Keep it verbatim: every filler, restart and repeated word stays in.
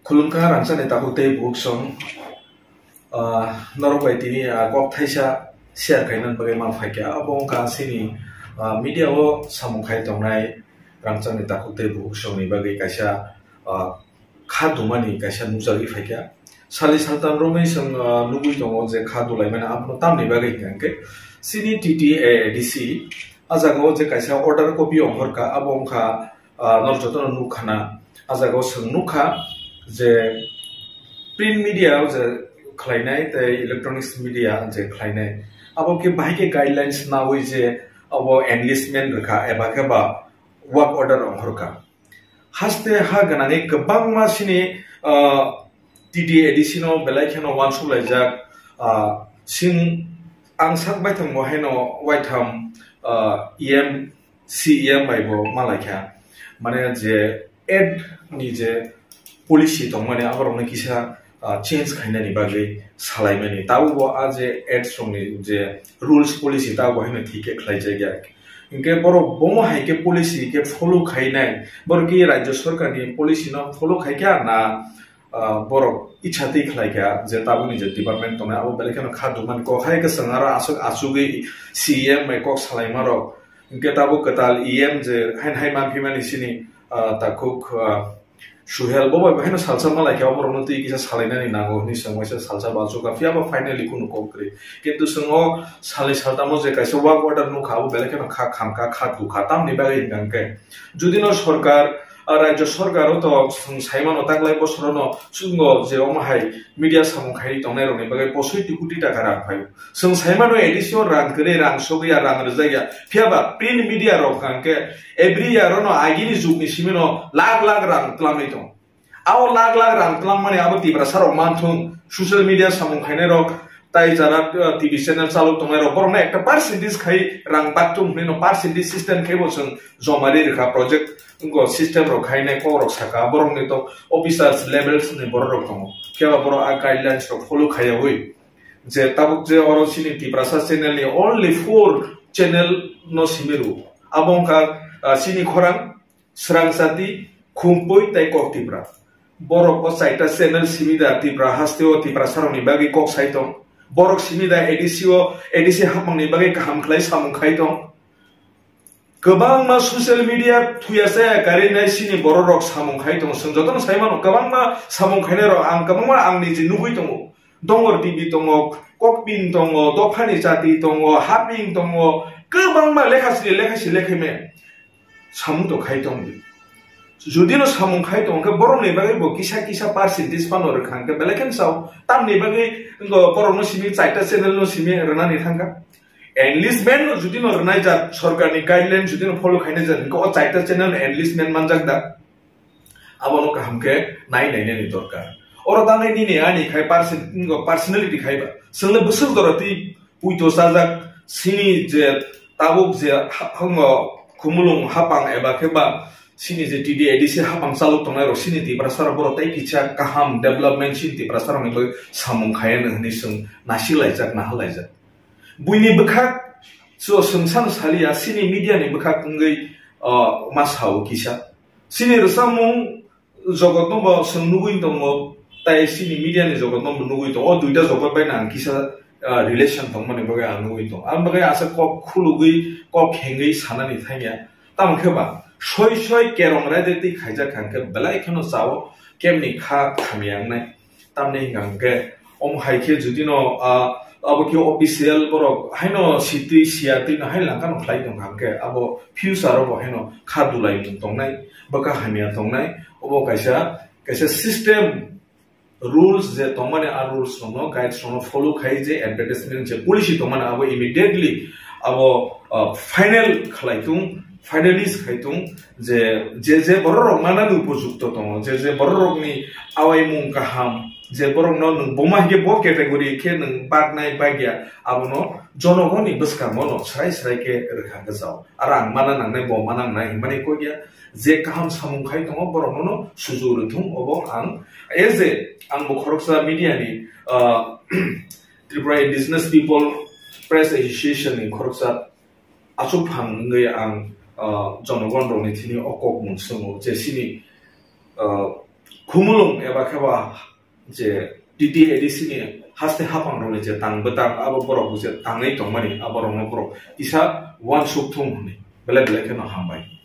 Khulumkha rangchakni takhuk tei bukhuk song, ah, norok bai tini, ah, kok thaisa share khaina bagwi ma phaikha. Abo wngkha chini, ah, media o samung khai tongnai rangchakni takhuk tei bukhuk songni bagwi kaisa, ah, kha dumani kaisa nukjagwi phaikha. Sali saltam romwi chwng, ah, nugwi tongo je kha dulaimani, abono tamni bagwi hwnkha hwnkhe chini T T A A D C, ah, jagao je kaisa order copy ongkhorkha, abo wngkha, ah, norok jotono nukkhana. Ah, jagao chwng nukha je print media o je khlainai tei electronics media je khlainai, abo khe bahai khe guidelines nawi je abo enlistment rwkha eba khe ba work order ongkhorkha. Haste ha gwnangwi kwbangma chini, ah, T T A D C no belai kheno uansuk laijak, ah, sing ang sak baithang bo haino waitham, ah, E M, C E M bai bo malaikha. Mane je ad ni je policy tongmani aborokno kisa, ah, change khainani bagwi salaimani. Tabukbo a je ads rokni je rules policy tabukbo haino thik khe khlaijakya. Hinkhe borok bomo hai khe policy khe follow khainai, borok ki rajya sarkarni policy no follow khaikha na, ah, borok ichha twi khlaikha je tabukni je department tongnai abo belai kheno kha dumani kok hai kwchwng aro aswk achugwi C E M bai kok salaimarok. Hinkhe tabuk kwtal E M je hain hai manphimani chini, ah, takhuk, ah, Suhel bo bai haino salsa malaikha, oborokno twi kisa salainani nango hwnwi chwng waisa salsa bo achukha, phiya ba finally kunu kok kwrwi. Kintu chwng o salni saltamo je kaisa work order nukha, abo belai kheno kha khamkha, kha tukha, tamni bagwi hwnkha hwnkhe judino sorkar, ah, rajya sorkar o to chwng saimano taklai bosorono chwngno je omo hai media samung khai tongnai rokni bagwi posoi ti koti taka rang phaio. Chwng saimano A D C o rang kwrwi, rang sogwi ya, rang rwjak ya. Phiya ba print media rok hwnkha hwnkhe every year ono agini jugni simi no lakh lakh rang twlangwi tongo. Abo lakh lakh rang twlangmani abo Tiprasa rok manthung, social media samung khainai rok, tai jara, uh, T V channel chalok tongnai rok, borokno ekta percentage khai rang bakthung hwnwi no percentage system khai bo chwng joma ri rwkha project, wngkha system rok khainai kok rok saka, borokni to officers levels ni borok rok tongo. Phiya ba borok a guidelines rok follow khaiyawi. Je tabuk je oro chini Tiprasa channel ni only four channel no simi rwo. Abo wngkha, ah, chini khorang, Srang Chati, Khumpui tei Kok Tipra. Borok o chaita channel simi da Tipra haste o Tiprasa rokni bagwi kok sai tong. Borok simi da A D C o, A D C hapmang ni bagwi kaham khlai samung khai tong. Kwbangma social media thuya chaya karwi nai chini borok rok samung khai tongo. Chwng jotono sai mano, kwbangma samung khainai rok ang kwbangma ang niji nugwi tongo. Dongor T V tongo, Kokpin tongo, Dophani Chati tongo, Haping tongo, kwbangma lekha sri lekha si lekha me samung to khai tong di. Judino samung khai tong khe borokni bagwi bo kisa kisa percentage phano rwkha hwnkhe belai kheno sao. Tamni bagwi wngkha borokno simi chaita channel no simi rwnani thangkha. Enlistment no judino rwnai jat, sorkarni guideline judino follow khainai jat, hwnkhe o chaita channel enlistment manjak da? Abono kaham khe nai nainani dorkar. Oro tanai nini ani khai person-, personality khai ba. Chwngno bwswk jora twi puito chajak sini je tabuk je ha-, hango khumulung hapang eba khe ba sini je T D A D C hapang chalok tongnai rok sini Tiprasa rok borok tei kisa kaham development sini Tiprasa rokni bagwi samung khaiya hwnwi chwng nasik laijak, nahal laijak. Buini bwkhak so chwng sano saliya, sini media ni bwkhak wngwi, ah, ma sao kisa. Sini rwchapmung jogotno bo chwng nugwi tongo, tai sini media ni jogotno bo nugwi tongo. O duita jogot bai nang kisa, ah, relation tongmani bagwi ang nugwi tongo. Ang bagwi asa kok khulugwi, kok hengwi sanani thangya. Tamo khe ba soi soi kerong raida twi khaijak kha hwnkhe belai kheno chao, kemni kha khamya wngnai. Tamni hwnka hwnkhe, omo hai khe judino, ah, abo khe official borok haino sitwi siya twi no hai langkha no khlai tong kha hwnkhe, abo future o bo haino kha dulai mung tongnai, bwkha hamya tongnai, obo kaisa, kaisa system, rules je tongmani, a rules rokno, guides rokno follow khai je advertisement je policy tongmani abo immediately abo, ah, final khlai tung, finalize khai tung, je, je, je borok rok manani upojukto tongo, je, je borok rokni awaimung kaham, je borokno nwng boma hinkhe bo category khe nwng baknai bagya, abono jonogoni bwskango no srai srai khe rwkha gajao. Aro ang mana nangnai, bo mana nangnai hinmani kok ya, je kaham samung khai tongo borokno no sujuk rwthung, obo ang as a, ang bo khoroksa media ni, ah, Tripura Indigenous People Press Association ni khoroksa achukphang wngwi ang, ah, jonogon rokni thini o kok mung swngo je sini, ah, khumulwng eba khe ba je T T A D C ni haste haphang rokni je tang bwtang abo borok je tangwi tongmani abo rokno borok kisa uansuk thung hwnwi belai belai kheno hambai.